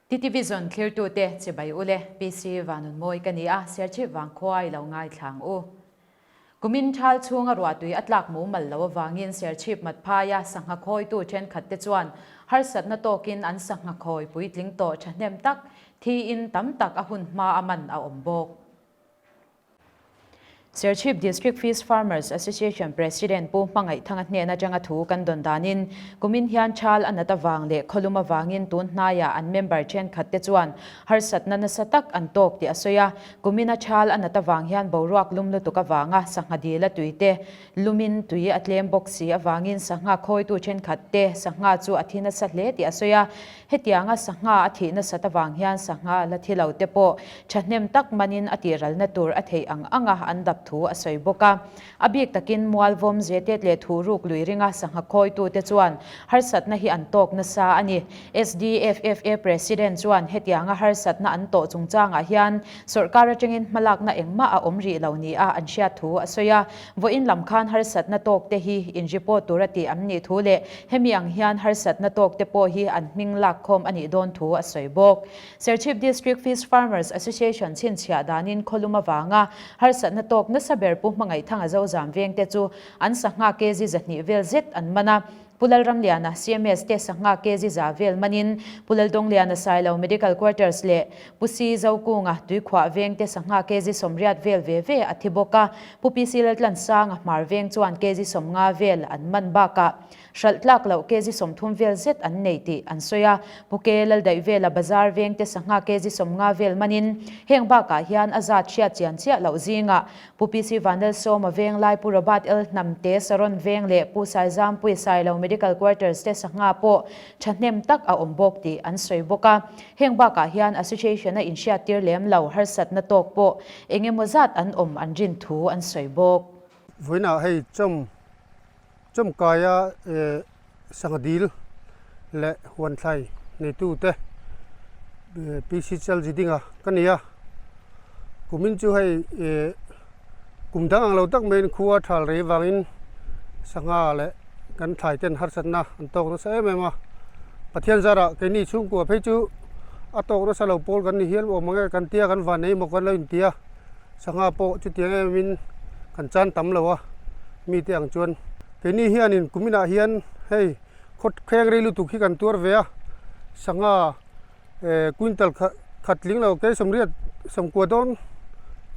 TTVision thlirtute chibai ule, PC Vanunmawi ka ni a, Serchhip vangkhua i lo ngaithla ang u. Kumin thal chhunga ruahtui a tlak mumal lo avangin Serchhip Matphaia sangha khawitu thenkhatte chuan harsatna tawkin an sangha khawi puitling tawh thahnem tak thiin tam tak a hun hma a man a awm bawk. Serchhip District Fish Farmers Association President Pu Hmangaihthanga hnen atanga thu kan dawn danin kumin hian thal a nat avang leh khawlum avangin tun hnaiah an member thenkhatte chuan harsatna nasa tak an tawk tih a sawi a. Kumina thal a nat avang hian boruak lum lutuk avanga sangha dil a tuite lumin tui a tlem bawk si avangin sangha khawitu thenkhatte sangha chu a thi nasa hle tih a sawi a. Hetianga sangha a thih nasat avang hian sangha la thi lo te pawh thahnem tak manin a tihralna tur a theih ang anga an dap thu a sawi bawk a. A bik takin Mualvawm Zetet leh Thuruk lui ringa sangha khawitute chuan harsatna hi an tawk nasa a ni. SDFFA President chuan hetianga harsatna an tawh chungchangah hian sawrkar atangin hmalakna engmah a awm rih lo nia an hriat thu a sawi a. Vawiin lam khan harsatna tawkte hi in report tura tih an nih thu leh hemi ang hian harsatna tawkte pawh hi an hming lakkhawm a nih dawn thu a sawi bawk. Serchhip District Fish Farmers Association chhinchhiah danin khawlum avanga harsatna tawk nasa ber Pu Hmangaihthanga Zozam vengte chu an sangha kg 200 vel zet an man a. Pu Lalramliana, CMS te sangha kg 100 vel manin Pu Laldawngliana Sailo Medical Quarters leh Pu Si Zokunga Tuikhuah vengte sangha kg 80 vel ve ve a thi bawk a. Pu PC Laltlansanga Hmar veng chuan kg 50 vel an man bakah Hralh tlak loh kg 30 vel zet an nei tih an sawi a, Pu Ke Laldaih vela bazar vengte sangha kg 50 vel manin heng bakah hian a zat hriat chian chiah loh zingah Pu PC Vanlalsawma veng lai Pu Robert L Hnamte Saron veng leh Pu Saizampui Sailo Medical Quarters te sangha pawh thahnem tak a awm bawk tih an sawi bawk a. Heng bakah hian Association a inhriattir lem lo harsatna tawk pawh eng emaw zat an awm an rin thu an sawi bawk. Vawiinah hei chawm Chawmkaia sangha dil leh huan thlai neitute PC Chalji dinga ka ni a, kumin chu hei kum dang ang lo tak maiin khua thal rei vangin sangha leh kan thlai ten harsatna an tawk nasa em em a, Pathian zarah keini chhungkua phei chu a tawk nasa lo pawl kan ni hial awm ang e kan tia kan van ei maw kan lo inti a. Sangha pawh chutiang em in kan chan tam lo a, mite ang chuan keini hianin kuminah hian hei khaw kheng rei lutuk hi kan tuar ve a, sangha eh quintal khat khat tling lo kei 80 sawmkua dawn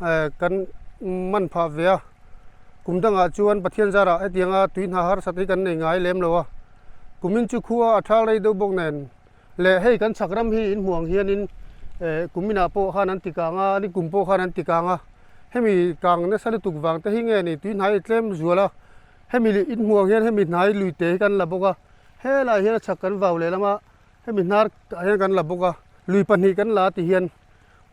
eh kan man phah ve a, kum dangah chuan Pathian zarah hetianga tui hna harsat hi kan nei ngai lem lo a, kumin chu khua a thal rei deuh bawk nen. Leh hei kan chhak ram hi in hmuh ang hianin eh kum inah pawh khan an ti kang a, ni kum pawh khan an ti kang a, hemi kang nasa lutuk vang te hi nge ni tui hnai tlem zual a, hemi in hmuh ang hian hemi hnai lui te hi kan la bawk a, helaiah hian a chhak kan vau leh lam a, hemi hnar ah hian kan la bawk a, lui pahnih kan la ti hian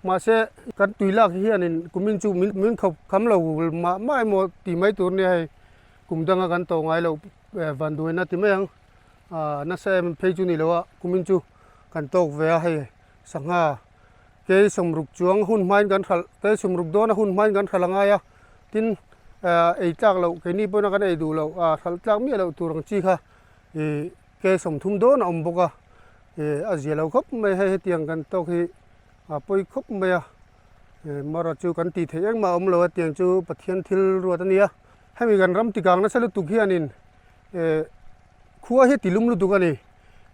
mahse kan tui lak hianin kumin chu min min khawp kham lo mah mah emaw tih mai tur nia hei kum danga kan tawh ngai loh vanduaina ti mai ang. Aaa nasa em phei chu ni lo a kumin chu kan tawk ve a hei sangha kei 60 chuang hun hmain kan hralh kei 60 dawna hun hmain kan hralh a ngai a tin aaa ei tlak loh keini pawhin kan ei duh loh aaa hralh tlak miah loh tur ang chi kha ih kei 30 dawn a awm bawk a ih a zia lo khawp mai hei hetiang kan tawk hi a pawi khawp mai a ih mara chu kan tih theih engmah a awm lo a tiang chu Pathian thil ruat a nia hemi kan ram tikang nasa lutuk hianin eh Khua hi tilum lutuk a ni.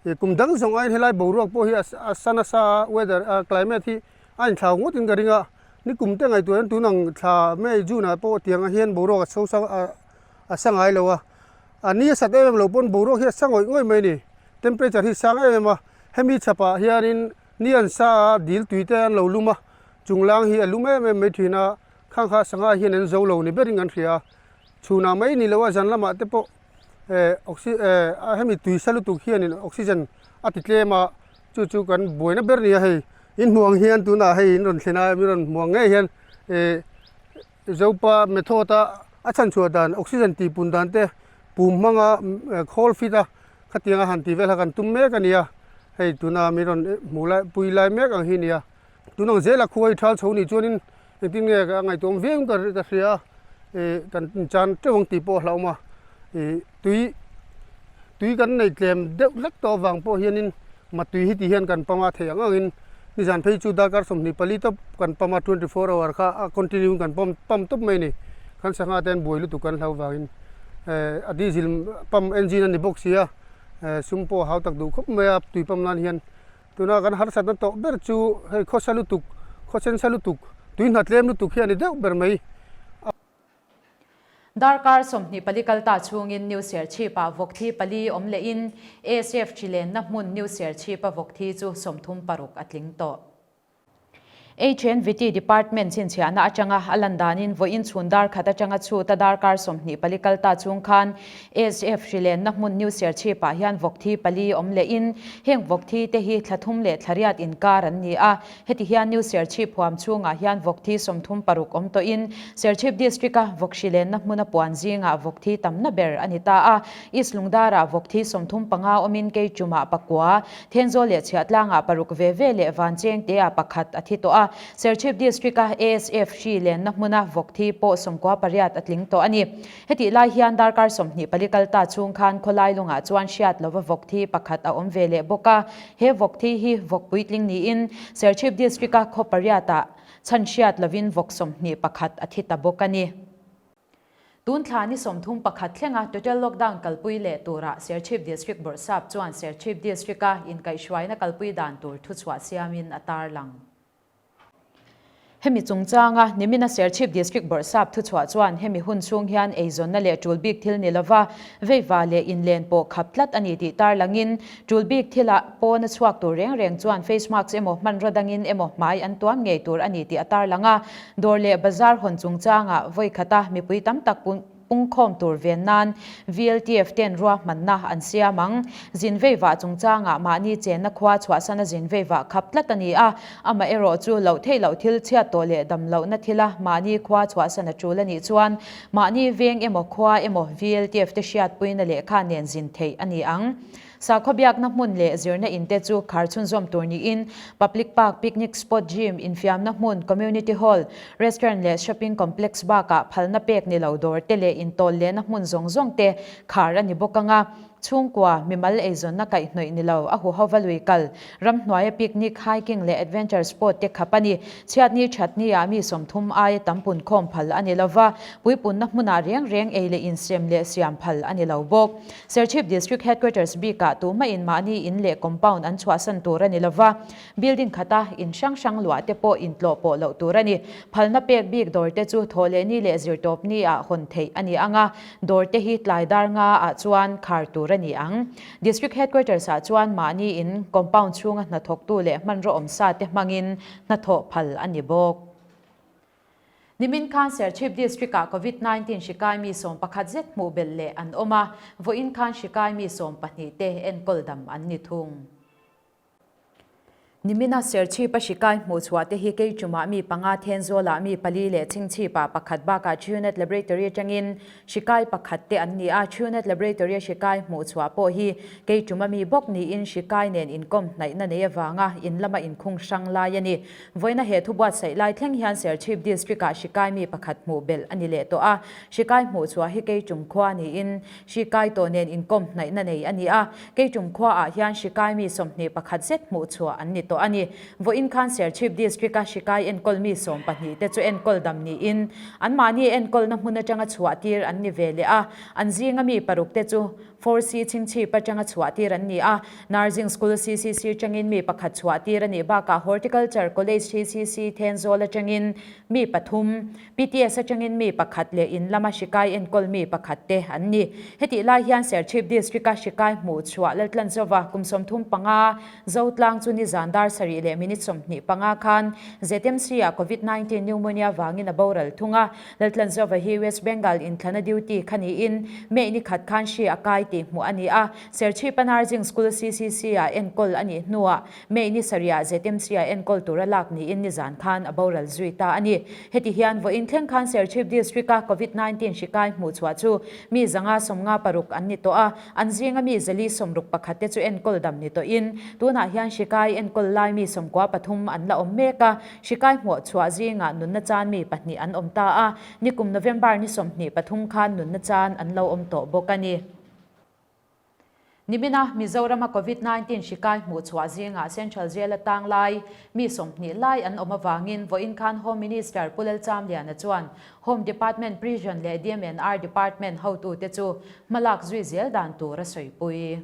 Ih kum dang zawng aiin helai boruak pawh hi a sa nasa a, weather a climate hi a inthlau ngawt in ka ring a. Ni kum te ngaihtuah hian tun ang thla May, June ah pawh tiang ah hian boruak a chho sa a sa ngai lo a. A ni a sat em em lo pawn boruak hi a sa ngawih ngawih mai a ni. Temperature hi a sang em em a. Hemi chhapah hianin ni an sa a, dil tui te an lo lum a, chunglang hi a lum em em mai thin a, khang kha sangha hian an zo lo ni berin kan hria a. Chhunah mai ni lo a, zan lamah te pawh eh oxy eh hemi tui sa lutuk hianin oxygen a ti tlem a, chu chu kan buaina ber nia hei in hmuh ang hian tunah hei in rawn thlen a min rawn hmuh ang ngei hian eh Zopa method a a chhan chhuah dan oxygen tih pun dan te pum hmanga khawl fit a khatiang a han tih vel kha kan tum mek a nia hei tuna min rawn hmuh lai pui lai mek ang hi nia. Tun ang zela khua hi thal chho nih chuanin engtin nge a ngaihtuahawm viau ka ka hria a, ih kan inchan teuh ang tih pawh a hlauhawm a, ih tui tui kan nei tlem deuh hlek tawh avang pawh hianin. Matui hi ti hian kan pam a theih ang angin nizan phei chu darkar 24 tawp kan pam a, 24 hour kha a continue in kan pump pump tawp mai a ni. Kan sangha te an buai lutuk kan hlau vangin a diesel pump engine a ni bawk si a, sum pawh a hau tak duh khawp mai a tui pump nan hian. Tuna kan harsatna tawh ber chu hei khawsa lutuk, khawchensa lutuk, tui hna tlem lutuk hi a ni deuh ber mai. Darkar 24 kal ta chhungin New Serchhip-ah vawk thi pali awm lehin ASF hrilenna hmun New Serchhip-a vawk thi chu 36 a tling tawh. HNVT Department chhinchhiahna atanga a lan danin vawiin chhun dar khat atanga chhuta darkar 24 kal ta chhung khan ASF hrilenna hmun New Serchhip-ah hian vawk thi pali awm lehin heng vawk thi te hi thla thum leh thla riat inkar an ni a. Heti hian New Serchhip huam chhungah hian vawk thi 36 awm tawhin Serchhip District-a vawk hrilenna hmuna puan zingah vawk thi tamna ber a ni ta a. East Lungdarah vawk thi 35 awmin Keichumah pakua, Thenzawl leh Chhiahtlangah paruk ve ve leh Vanchengteah pakhat a thi tawh a. Serchhip District-a ASF hrilenna hmuna vawk thi pawh 98 a tling tawh a ni. Hetih lai hian darkar 24 kal ta chhung khan khawlai lungah chuan hriat lova vawk thi pakhat a awm ve leh bawk a. He vawk thi hi vawk puitling niin Serchhip District-a khaw pariatah chhan hriat lovin vawk 21 a thi ta bawk a ni. Tun thla ni 31 thlenga total lockdown kalpui leh turah Serchhip District Bawrhsap chuan Serchhip District-a inkaihhruaina kalpui dan tur thuchhuah siamin a tarlang. Hemi chungchanga nimina Serchhip District Bawrhsap thuchhuah chuan hemi hun chhung hian eizawnna leh tul bik thil ni lova veiva leh inlen pawh khap tlat a ni tih tarlangin tul bik thilah pawna chhuak tur reng reng chuan face mask emaw hmanraw dangin emaw hmai an tuam ngei tur a ni tih a tarlang a. Dawr leh bazar hawn chungchanga vawi khata mipui tam tak Pungkhawm tur ven nan VLTF ten ruahmanna an siam ang. Zin veivah chungchangah mahni chenna khua chhuahsana zin veivah khap tlat a ni a, amaherawh chu loh theih loh thil chhiat tawh leh dam lohna thila mahni khua chhuahsan a tul a nih chuan mahni veng emaw khua emaw VLTF te hriatpuina lehkha nen zin theih a ni ang. Sakhaw biakna hmun leh zirna in te chu khar chhunzawm tur niin Public Park, Picnic Spot, Gym, infiamna hmun, Community Hall, Restaurant leh Shopping Complex bakah phalna pek ni lo dawr te leh intawl lehna hmun zawng zawng te khar a ni bawk ang a. Chhungkua, mimal eizawnna kaihhnawih ni lo, a huhova lui kal, ramhnuaia picnic, hiking leh adventure sport te khap a ni. Chhiatni thatni ah mi 30 aia tam punkhawm phal a ni lova, puipunna hmunah reng reng ei leh insem leh siam phal a ni lo bawk. Serchhip District Headquarters bikah tumah in mahni in leh compound an chhuahsan tur a ni lova, building khata in hrang hrang luah te pawh intlawh pawh loh tur a ni. Phalna pek bik dawr te chu thawhlehni leh zirtawpni ah hawn theih a ni ang a, dawr te hi tlai dar nga ah chuan khar tur a ni ang. District Headquarters ah chuan mahni in compound chhunga hnathawktu leh hmanraw awmsa te hmangin hnathawh phal a ni bawk. Nimin khan Serchhip District-ah Covid 19 hri kai mi 11 zet hmuh belh leh an awm a, vawiin khan hri kai mi 12 te enkawl dam an ni thung. Nimina Serchhip-a hri kai hmuh chhuah te hi Keichumah mi panga, Thenzawlah mi pali leh Chhingchhipah pakhat bakah Truenat Laboratory atangin hri kai pakhat te an ni a, Truenat Laboratory-a hri kai hmuh chhuah pawh hi Keichuma mi bawk niin hri kai nen inkawm hnaihna nei avanga in lama inkhung hrang lai a ni. Vawiina he thu buatsaih lai thleng hian Serchhip District-ah hri kai mi pakhat hmuh belh a ni leh tawh a. Hri kai hmuh chhuah hi Keichum khua niin hri kai tawh nen inkawm hnaihna nei a ni a. Keichum khuaah hian hri kai mi 21 zet hmuh chhuah an ni tawh a ni. Vawiin khan Serchhip District-a hri kai enkawl mi 12 te chu enkawl dam niin anmahni enkawlna hmun atanga chhuah tir an ni ve leh a. An zinga mi paruk te chu Four C Chhingchhip atanga chhuah tir an ni a, Nursing School CCC atangin mi pakhat chhuah tir a nih bakah Horticulture College CCC Thenzawl atangin mi pathum, PTS atangin mi pakhat leh in lama hri kai enkawl mi pakhat te an ni. Hetih lai hian Serchhip District-a hri kai hmuh chhuah Laltlanzova kum 35 Zotlang chu nizan dar sarih leh minute 25 khan ZMC-ah Covid 19 pneumonia vangin a boral thung a. Laltlanzova hi West Bengal inthlana duty kha niin May ni khat khan hri a kai tih hmuh a ni a. Serchhip-a Nursing School CCC-ah enkawl a nih hnuah May ni sarihah ZMC-ah enkawl tura lak niin nizan khan a boral zui ta a ni. Heti hian vawiin thleng khan Serchhip District-a Covid 19 hri kai hmuh chhuah chu mi 156 an ni tawh a, an zinga mi 461 te chu enkawl dam ni tawhin tunah hian hri kai enkawl lai mi 93 an la awm mek a. Hri kai hmuh chhuah zingah nunna chan mi pahnih an awm ta a, nikum November ni 23 khan nunna chan an lo awm tawh bawk a ni. Nimina Mizorama Covid 19 hri kai hmuh chhuah zingah Central Jail a tang lai mi 20 lai an awm avangin vawiin khan Home Minister Pu Lalchamliana chuan Home Department Prison leh DMNR Department hotute chu hmalak zui zel dan tur a sawipui.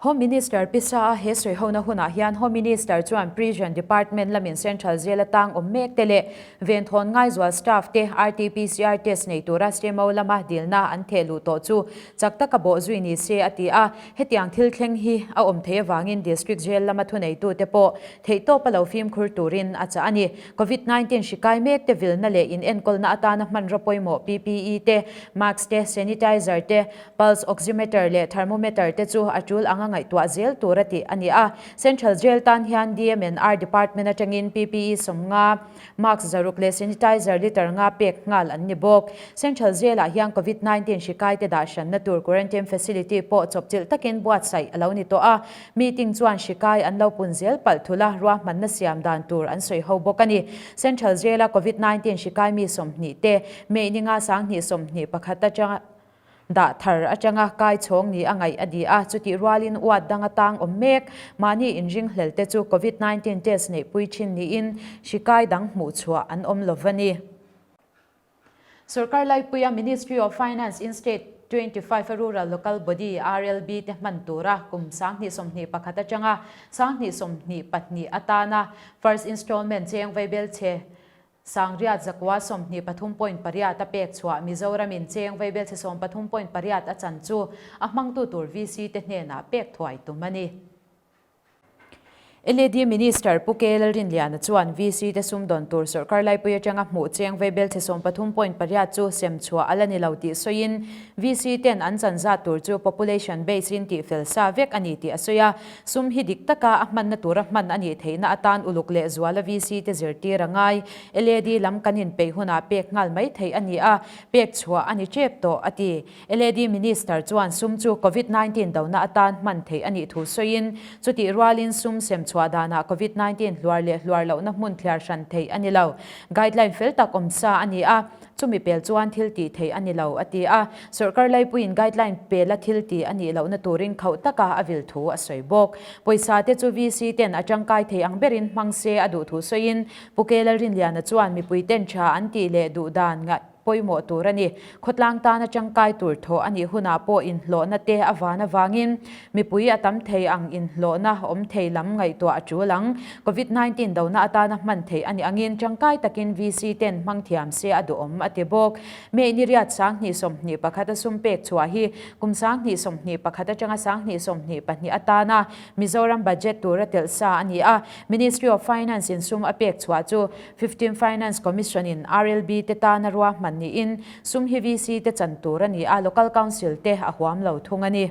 Home Minister Pisa-a he sawihona hunah hian Home Minister chuan Prison Department lamin Central Jail atang awm mek te leh Venthawn Ngaizual staff te RT-PCR test nei tura CMO lama dilna an theh luh tawh chu chak taka bawh zui ni se a ti a. Hetiang thil thleng hi a awm thei avangin District Jail lama thuneitute pawh theihtawpa lo fimkhur turin a chah a ni. Covid 19 hri kai mek te vilna leh inenkawlna atana hmanraw pawimawh PPE te, mask te, sanitizer te, Pulse oximeter leh thermometer te chu a tul anga ngaihtuah zel tur a tih a ni a. Central Jail tan hian DMNR Department atangin PPE 50, mask 600 leh sanitizer litre nga pek nghal an ni bawk. Central Jail-ah hian Covid 19 hri kaite dah hranna tur quarantine facility pawh chawpchilh takin buatsaih a lo ni tawh a. Meeting chuan hri kai an lo pun zel palh thula ruahmanna siam dan tur an sawi ho bawk a ni. Central Jail-a Covid 19 hri kai mi 20 te May ni nga 2021 atanga Dah thar atanga kai chhawng ni a ngaih a di a, chutih rualin uat dang atang awm mek. Mahni inringhlel te chu Covid 19 test neihpui thin niin hri kai dang hmuh chhuah an awm lo va ni. Sorkar Laipuia Ministry of Finance in State 25 a Rural Local Body, RLB, te hman tura kum 2021 atanga 2022 atana First Installment cheng vaibel chhe Sangriat zakua 23 point pariat a pek chhuah Mizoramin cheng vaibelchhe 13 point pariat a chan chu a hmangtu tur VC te hnenah pek thuai tum a ni. LAD Minister Pu K Lalrinliana chuan VC te sumdawn tur sawrkar laipui atanga hmuh cheng vaibelchhe 13 point pariat chu sem chhuah a la ni lo tih sawiin VC ten an chan zat tur chu population base in tihfel sa vek a ni tih a sawi a. Sum hi dik taka a hmanna tura hman a nih theihna atan uluk leh zuala VC te zirtir a ngai. LAD lam kan inpeih hunah pek nghal mai theih a ni a, pek chhuah a ni tep tawh, a ti. LAD Minister chuan sum chu Covid 19 dona atan hman theih a nih thu sawiin, chutih rualin sum sem chhuah danah Covid 19 hluar leh hluar lohna hmun thliar hran theih a ni lo. Guideline fel tak awm sa a ni a. Chumi pel chuan thil tih theih a ni lo, a ti a. Sawrkar laipuiin guideline pela thil tih a nih lohna turin khauh taka a vil thu a sawi bawk. Pawisa te chu VC ten a tangkai thei ang berin hmang se a duh thu sawiin Pu Ke Lalrinliana chuan mipui ten tha an tih leh duh dan ngaih pawimawh tur a ni. Khawtlang tana tangkai tur thawh a nih hunah pawh inhlawhna te a van avangin Mipui a tam thei ang inhlawhna awm thei lam ngaihtuah a tul ang. Covid 19 dona atana hman theih a nih angin tangkai takin VC ten hmang thiam se a duhawm a ti bawk. May ni riat 2021 a sum pek chhuah hi kum 2021 atanga 2022 atana Mizoram budget tura telh sa a ni a. Ministry of Finance in sum a pek chhuah chu 15 Finance Commission in RLB te tana ruahman niin sum hi VC te chan tur a ni a, Local Council te a huam lo thung a ni.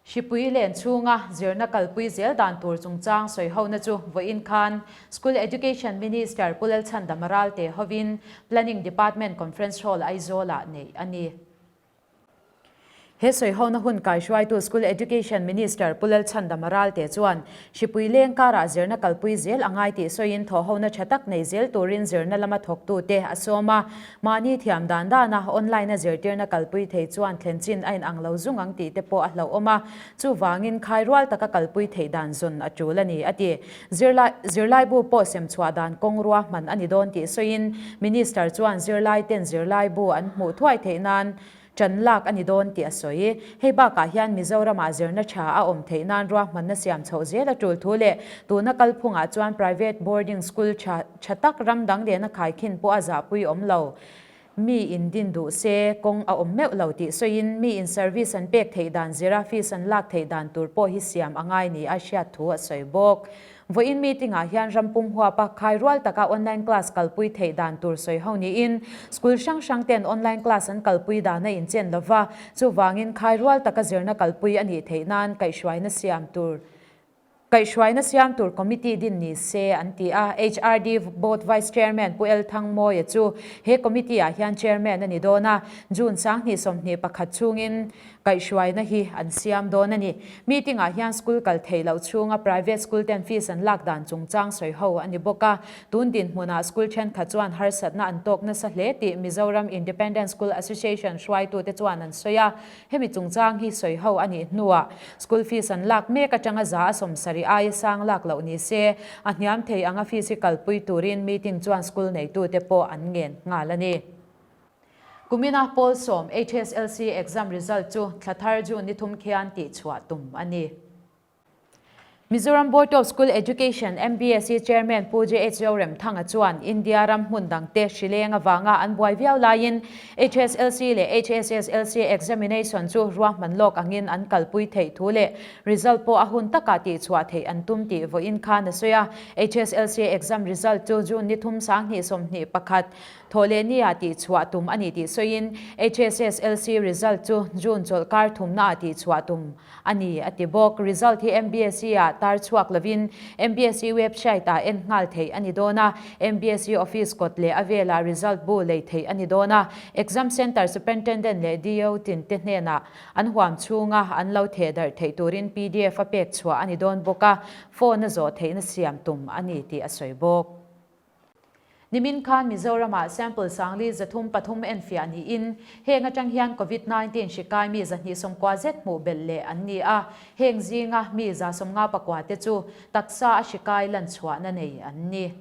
Hripui len chhunga zirna kalpui zel dan tur chungchang sawihona chu vawiin khan School Education Minister Pu Lalchhandama Ralte hovin Planning Department Conference Hall Aizawl-ah neih a ni. He sawihona hun kaihruaitu School Education Minister Pu Lalchhandama Ralte chuan Hripui leng karah zirna kalpui zel a ngai tih sawiin thawhhona tha tak nei zel turin zirna lama thawktute a sawm a. Mahni thiam dan dana online-a zirtirna kalpui thei chuan thlen chin a inang lo zung ang tih te pawh a hlauhawm a, chuvangin khai rual taka kalpui theih dan zawn a tul a ni, a ti. Zirlai zirlaibu pawh sem chhuah dan kawng ruahman a ni dawn tih sawiin Minister chuan zirlaiten zirlaibu an hmuh thuai theih nan ṭan lak a ni dawn tih a sawi. Hei bakah hian Mizoramah zirna ṭha a awm theih nan ruahmanna siam chhoh zel a ṭul thu leh tuna kalphungah chuan private boarding school ṭha ṭha tak ram dang lehna khaikhin pawh a zahpui awm lo. Mi in din duh se kawng a awm meuh lo tih sawiin mi in service an pek theih dan zira fees an lak theih dan tur pawh hi siam a ngai ni a hriat thu a sawi bawk. Vawiin meeting ah hian ram pum huapa khai rual taka online class kalpui theih dan tur sawi ho niin school hrang hrang ten online class an kalpui dan a inchen lova, chuvangin khai rual taka zirna kalpui a nih theih nan kaihhruaina siam tur. Kaihhruaina siam tur committee din ni se an ti a, HRD Board Vice Chairman Pu El Thangmawia chu he committee ah hian Chairman a ni dawn a, June 2021 chhungin kaihhruaina hi an siam dawn a ni. Meeting ah hian school kal theih loh chhunga private school ten fees an lak dan chungchang sawi ho a ni bawk a, tun dinhmunah school thenkhat chuan harsatna an tawk nasa hle tih Mizoram Independent School Association hruaitute chuan an sawi a, Hemi chungchang hi sawi ho a nih hnuah school fees an lak mek atanga za a 70 aia sang lak loh ni se, a hniam thei anga fees hi kalpui turin meeting chuan school neitute pawh an ngen nghal a ni. Kumina Pawl sawm HSLC exam result chu thla thar June ni thum khian tihchhuah tum a ni. Mizoram Board of School Education, MBSE, Chairman Pu JH Zoremthanga chuan India ram hmun dangte hrileng avanga an buai viau laiin HSLC leh HSSLC examination chu ruahman lawk angin an kalpui theih thu leh result pawh a hun takah tihchhuah theih an tum tih vawiin khan a sawi a. HSLC exam result chu June ni thum 2021 Thawhlehnia tihchhuah tum a ni tih sawiin HSSLC result chu June chawlhkar thumnaah tihchhuah tum a ni a ti bawk. Result hi MBSE ah tar chhuak lovin MBSE website ah en nghal theih a ni dawn a, MBSE office kawt leh a velah result bu lei theih a ni dawn a, Exam Centre Superintendent leh DO tin te hnenah an huam chhunga an lo theh darh theih turin pdf a pek chhuah a ni dawn bawk a, phone a zawh theihna siam tum a ni tih a sawi bawk. Nimin khan Mizoramah sample sangli 303 enfiah niin heng atang hian Covid 19 hri kai mi 290 zet hmuh belh leh an ni a, heng zinga mi 54 te chu taksa a hri kai lan chhuahna nei an ni.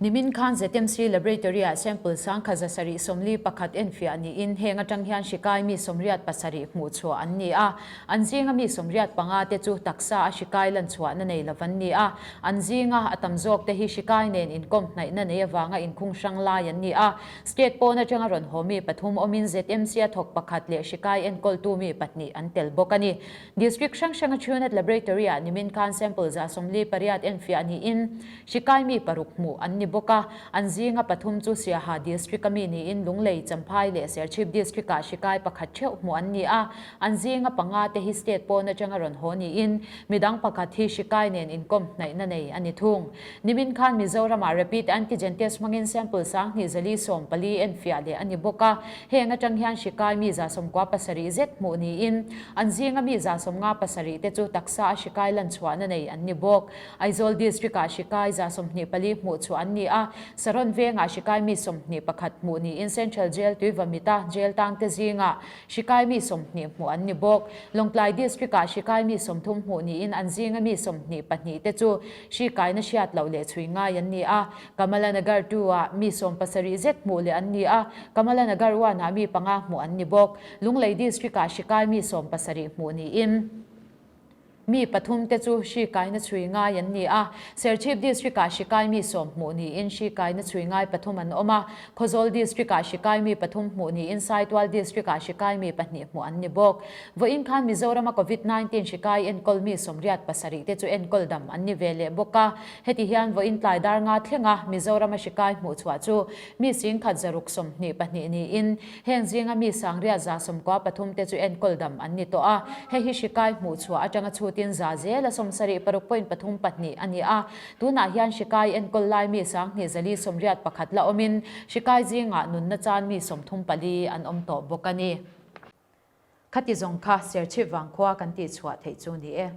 Nimin khan ZMC Laboratory-ah sample 1741 enfiah niin heng atang hian hri kai mi 87 hmuh chhuah an ni a, An zinga mi 85 te chu taksa a hri kai lan chhuahna nei lo an ni a, an zinga a tam zawk te hi hri kai nen inkawm hnaihna nei avanga inkhung hrang lai an ni a. State pawn atanga rawn haw mi pathum awmin ZMC a thawk pakhat leh hri kai enkawltu mi pahnih an tel bawk a ni. District hrang hranga Truenat Laboratory-ah nimin khan sample 48 enfiah niin hri kai mi paruk hmuh an ni bawk a, an zinga pathum chu Siaha District-a mi niin Lunglei, Champhai leh Serchhip District-ah hri kai pakhat theuh hmuh an ni a. An zinga panga te hi state pawn atanga rawn haw niin midang pakhat hi hri kai nen inkawm hnaihna nei a ni thung. Nimin khan Mizoramah rapid antigen test hmangin sample 2414 enfiah leh a ni bawk a, heng atang hian hri kai mi 97 zet hmuh niin an zinga mi 57 te chu taksa a hri kai lan chhuahna nei an ni bawk. Aizawl District-ah hri kai 24 hmuh chhuah an ni a, Saron vengah hri kai mi 21 hmuh niin Central Jail Tuivamita jail tangte zingah Hri kai mi 20 hmuh an ni bawk. Lawngtlai District-ah hri kai mi 30 hmuh niin an zinga mi 22 te chu hri kaina hriat loh leh chhui ngai an ni a. Kamala Nagar 2-ah mi 70 zet hmuh leh an ni a, Kamala Nagar 1-ah mi panga hmuh an ni bawk. Lunglei District-ah hri kai mi 70 hmuh niin, Mi pathum te chu hri kaina chhui ngai an ni a, Serchhip District-ah hri kai mi sawm hmuh niin hri kaina chhui ngai pathum an awm a, Khawzawl District-ah hri kai mi pathum hmuh niin Saitual District-ah hri kai mi pahnih hmuh an ni bawk. Vawiin khan Mizorama Covid 19 hri kai enkawl mi 87 te chu enkawl dam an ni ve leh bawk a, heti hian vawiin tlai dar nga thlenga Mizorama hri kai hmuh chhuah chu mi 1122 niin Heng zinga mi 993 te chu enkawl dam an ni tawh a, hei hi hri kai hmuh chhuah atanga chhutin za zela 76 point pathum pahnih a ni a. Tunah hian hri kai enkawl lai mi 2481 la awmin hri kai zingah nunna chan mi 34 an awm tawh bawk a ni. Khati zawng kha Serchhip vangkhua kan tihchhuah theih chu ni e.